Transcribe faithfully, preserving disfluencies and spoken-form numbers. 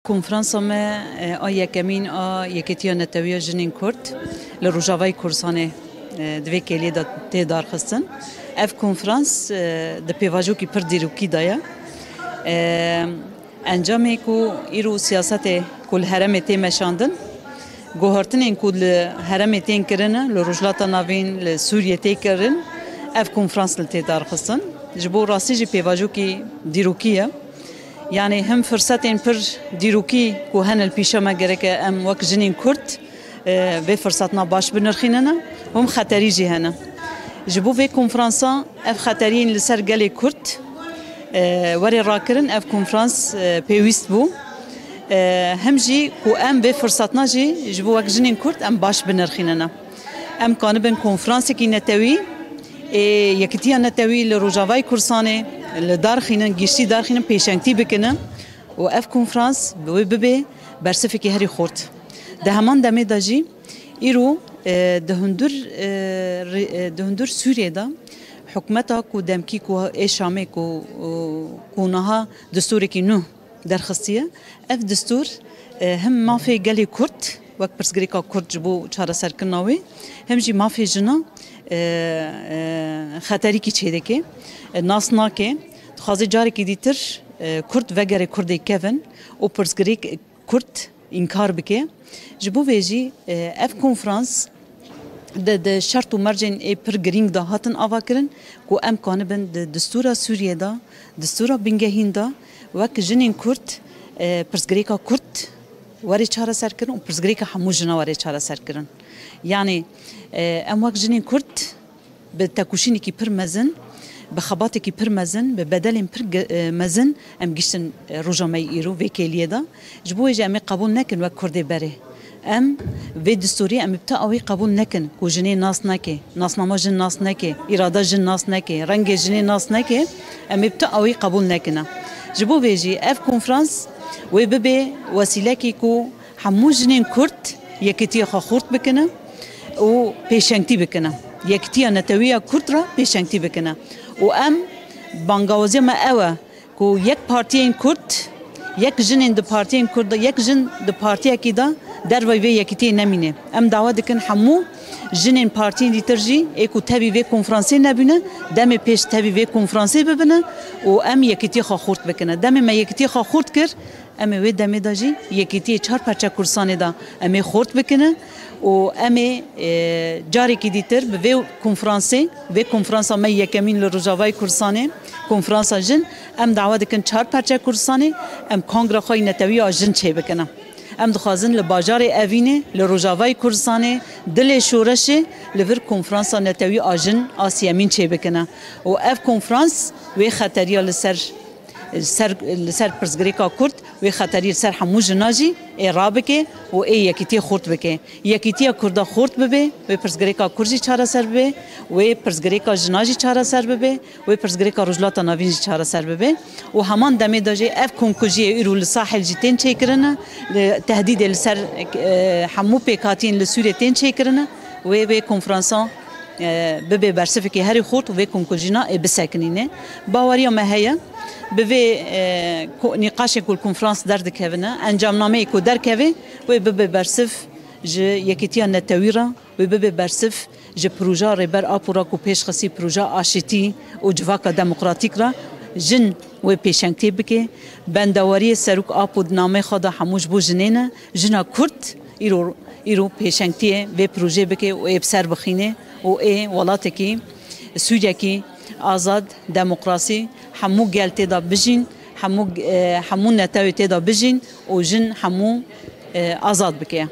Konferansa me e, a yekemîn a Yekîtiya Netewî ya Jinên Kurd li Rojavayê Kurdistanê e, di vê kêliyê de tê darxistin. Ev konferans e, di pêvajoyekî pir dîrokî de ye. E, Encamê ku îro siyasetê ku li herêmê tê meşandin, guhertinên ku li herêmê tên kirin, li Rojhilata Navîn, li Sûriyê tê kirin, ev konferans li tê darxistin. Ji bo rastî jî pêvajoyekî dîrokî ye. Yanî him firsetên pir dîrokî ku hene li pîşa me gereke em wek jinên Kurd e, vê firsetna baş binirxînine, him xeterî jî hene. Ji bo vê konferansa ev xeteriyên li ser gelê Kurd e, were rakirin, ev konferans e, pêwîst bû. E, him jî ku em vê firsetna jî ji bo wek jinên Kurd em baş binirxînine. Em kanibin konferansekî netewî ê Yekîtiya Netewî li Rojavayê Kurdistanê li darxînin, giştî darxînin, pêşengtî bikinin û ev konferans bi wê bibe bersivekî herî xurt. Di heman demê de jî îro e, di hundir e, rê- e, di hundir Sûriyê de hikûmeta ku demkî ku ê Şamê ku, ku niha destûrekî nû derxistiye. Ev destûr e, him mafê gelê Kurd wek pirsgirêka Kurd ji bo çareserkirina wê, him jî mafê jina e, e, xeterîkî çêdike, e, nas nake. Dixwaze carekî dîtir e, Kurd vegere Kurdê kevin û pirsgirêk Kurd înkar bike. Ji bo vê jî e, ev konferans di, di şert û mercên ê pir girîng de hatin avakirin ku em kanibin di destûra Sûriyê de, destûra bingehîn de wek jinên Kurd e, pirsgirêka Kurd were çareserkirin û pirsgirêka hemû jina were çareserkirin. Yanî e, em wek jinên Kurd bi tekoşînekî pir mezin, bi xebatekî pir mezin, bi bedelên pir ge- e, mezin em giştin e, roja me yê îro vê kêliyê de. Ji bo wê jî em ê qebûl nekin wek Kurdê berê. Em vê destûrê em ê bi ti awî qebûl nekin ku jinê nas neke, nasnama jin nas neke, îrada jin nas neke, rengê jinê nas neke, em ê bi ti awî qebûl nekine. Ji bo vê jî ev konferans wê bibe wesîlekî ku hemû jinên Kurd yekîtiya xwe xurt bikine û pêşengtî bikine. Yekîtiya netewî ya Kurd re pêşengtî bikine. Û em bangawaziya me ew e ku yek partiyên Kurd, yek jinên di partiyên Kurd de, yek jin di partiyekî de dervayî vê yekîtiyê nemîne. Em dawa dikin hemû jinên partiyên dîtir jî ê ku tevî vê konferansê nebûne, demê pêş tevî vê konferansê bibine û em yekîtiya xwe xurt bikine. Demê me yekîtiya xwe xurt kir, Em ê wê demê de jî yekîtiyê çar perçe Kurdistanê de em ê xort bikine û em ê, e, carekî dîtir bi vê konferansê, vê konferansa me yekemîn li Rojavayê Kurdistanê, konferansa jin, em dawa dikin çar perçe Kurdistanê, em kongra xwe yî netewî ya jin çêbikine. Em dixwazin li bajarê Evînê, li Rojavayê Kurdistanê, dilê şoreşê, li vir konferansa netewî a jin a siyemîn çêbikine. Û ev konferans wê xeteriya li ser ser, li ser pirsgirêka Kurd, wê xeterî li ser hemû jina jî ê rabike û ê yekîtiyê xurt bike. Yekîtiya Kurda xurt bibe, wê pirsgirêka Kurd jî çareser bibe, wê pirsgirêka jina jî çareser bibe, wê pirsgirêka Rojhilata Navîn jî çareser bibe. Û heman demê de jî ev komkujiyê îro li Sahel jî tên çêkirine, li tehdîdê li ser, e, hemû pêkhatiyên li Sûriyê tên çêkirine, wê, wê konferansa e, bibe bersivekî herî xurt û vê komkujîna ê bisekinîne. Baweriya me heye, bi vê, e, ko-, nîqaşên ku li konferans derdikevine, encamnameyê ku derkeve, wê bibe bersiv ji yekîtiya netewî re, wê bibe bersiv ji proja Rêber Apo re ku pêş xistî, proja aşitî û civaka demokratîk re, jin wê pêşengtiyê bike. Bendewariyê Serok Apo di nameyê xwe de hemû ji bo jinê ne. Jina Kurd îro, îro pêşengtiyê vê projeyê bike û ê bi ser bixîne û ê welatekî, Sûriyekî azad, demokrasî, hemû gel tê de bijîn, hemû, e, hemû netewê tê de bijîn û jin hemû, e, azad bike.